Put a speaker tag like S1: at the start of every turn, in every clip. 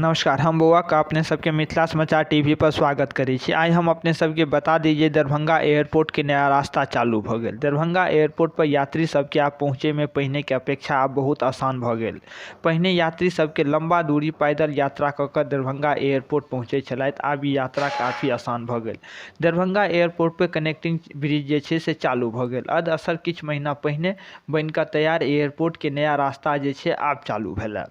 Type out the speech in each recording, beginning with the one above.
S1: नमस्कार, हम बौआ का अपने सबके मिथिला समाचार टीवी पर स्वागत करै छी। आइ हम अपने सबके बता दी जे दरभंगा एयरपोर्ट के नया रास्ता चालू भऽ गेल। दरभंगा एयरपोर्ट पर यात्री सबके आब पहुँचे में पहिने के अपेक्षा आब बहुत आसान भऽ गेल। पहिने यात्री सबके लंबा दूरी पैदल यात्रा कऽ कऽ दरभंगा एयरपोर्ट पहुँचे छलथि, आब ई यात्रा काफी आसान भऽ गेल। दरभंगा एयरपोर्ट पे कनेक्टिंग ब्रिज जे छै से चालू भऽ गेल। अदअसल किछु महीना पहिने बनि कऽ तैयार एयरपोर्ट के नया रास्ता जे छै आब चालू भेलै।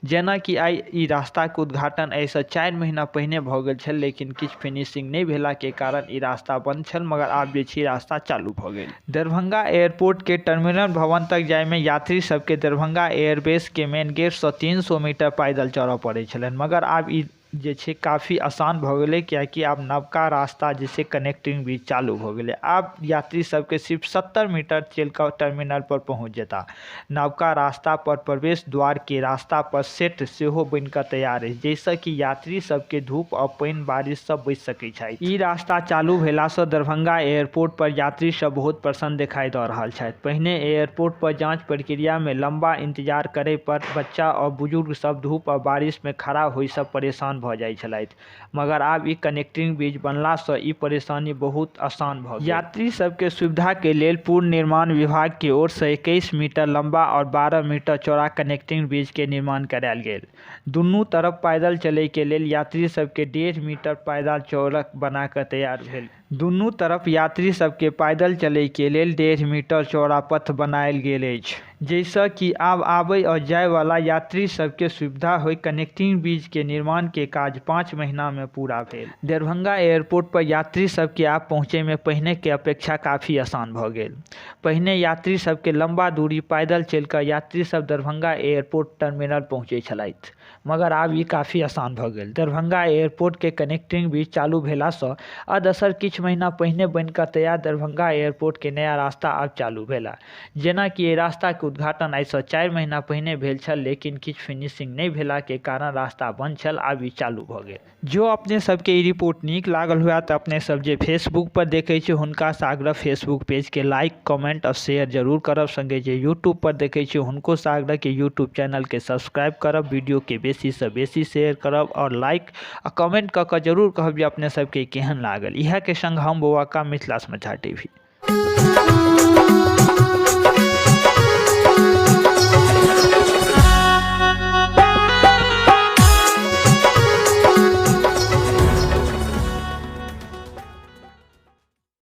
S1: जेनाकि आइ ई रास्ता के उद्घाटन एहिसँ 4 महीना पहिने भऽ गेल छल, लेकिन किछु फिनिशिंग नहि भेला के कारण ई रास्ता बंद छल, मगर आब जे छै रास्ता चालू भऽ गेल। दरभंगा एयरपोर्ट के टर्मिनल भवन तक जाय में यात्री सबके दरभंगा एयरबेस के मेन गेट से 300 मीटर पैदल चढ़ऽ पड़ै छलनि, मगर आब ई जे छै काफी आसान भऽ गेलै, कियाकि आब नवका रास्ता जे छै कनेक्टिंग ब्रिज चालू भऽ गेलै। आब यात्री सबके सिर्फ 70 मीटर चलि कऽ टर्मिनल पर पहुँच जेता। नवका रास्ता पर प्रवेश द्वार के रास्ता पर सेट सेहो बनि कऽ तैयार अछि, जाहिसँ कि यात्री सबके धूप आ पानि बारिश सँ बचि सकै छथि। ई रास्ता चालू भेलासँ दरभंगा एयरपोर्ट पर यात्री सब बहुत प्रसन्न देखाई दऽ रहल छथि। पहिने एयरपोर्ट पर जांच प्रक्रिया में लंबा इंतजार करे पर बच्चा और बुजुर्ग सब धूप आ बारिश में खड़ा होय सँ परेशान भऽ जाइ छलथि, मगर आब ई कनेक्टिंग ब्रिज बनला सँ ई परेशानी बहुत आसान भऽ गेल। यात्री सबके सुविधा के लेल पूर्ण निर्माण विभाग के ओर से 21 मीटर लंबा और 12 मीटर चौड़ा कनेक्टिंग ब्रिज के निर्माण करायल गेल। दुनू तरफ पैदल चले के लेल यात्री सबके 1.5 मीटर पैदल चौड़क बना कऽ तैयार भेल। दुनू तरफ यात्री सबके पैदल चले के लेल 1.5 मीटर चौड़ा पथ बनायल गेल अछि, जाहिसँ कि आब आबै और जाय वाला यात्री सबके सुविधा होय। कनेक्टिंग ब्रिज के निर्माण के काज 5 महीना में पूरा भेल। दरभंगा एयरपोर्ट पर यात्री सबके आब पहुँचे में पहिने के अपेक्षा काफी आसान भऽ गेल। पहिने यात्री सबके लंबा दूरी पैदल चलि कऽ यात्री सब दरभंगा एयरपोर्ट टर्मिनल पहुँचे छलथि, मगर आब ई काफी आसान भऽ गेल। दरभंगा एयरपोर्ट के कनेक्टिंग ब्रिज चालू भेलासँ अदअसल किछु महीना पहिने बनि कऽ तैयार दरभंगा एयरपोर्ट के नया रास्ता आब चालू भेला। जेनाकि एहि रास्ता के उद्घाटन आइसँ 4 महीना पहिने भेल छल, लेकिन किछु फिनिशिंग नहि भेला के कारण रास्ता बंद छल, आब ई चालू भऽ गेल। जो अपने सबके ई रिपोर्ट नीक लागल हुए तऽ अपने सब जे फेसबुक पर देखै छी हुनका आग्रह फेसबुक पेज के लाइक, कमेंट और शेयर जरूर करब। संगे जे यूट्यूब पर देखै छी हुनको से आग्रह कि यूट्यूब चैनल के सब्सक्राइब करब, वीडियो के बेसी से बेसी शेयर करब और लाइक आ कमेंट कऽ कऽ जरूर कहब जे अपने सबके केहन लागल। इएह के संग हम बौआ का मिथिला समाचार टीवी।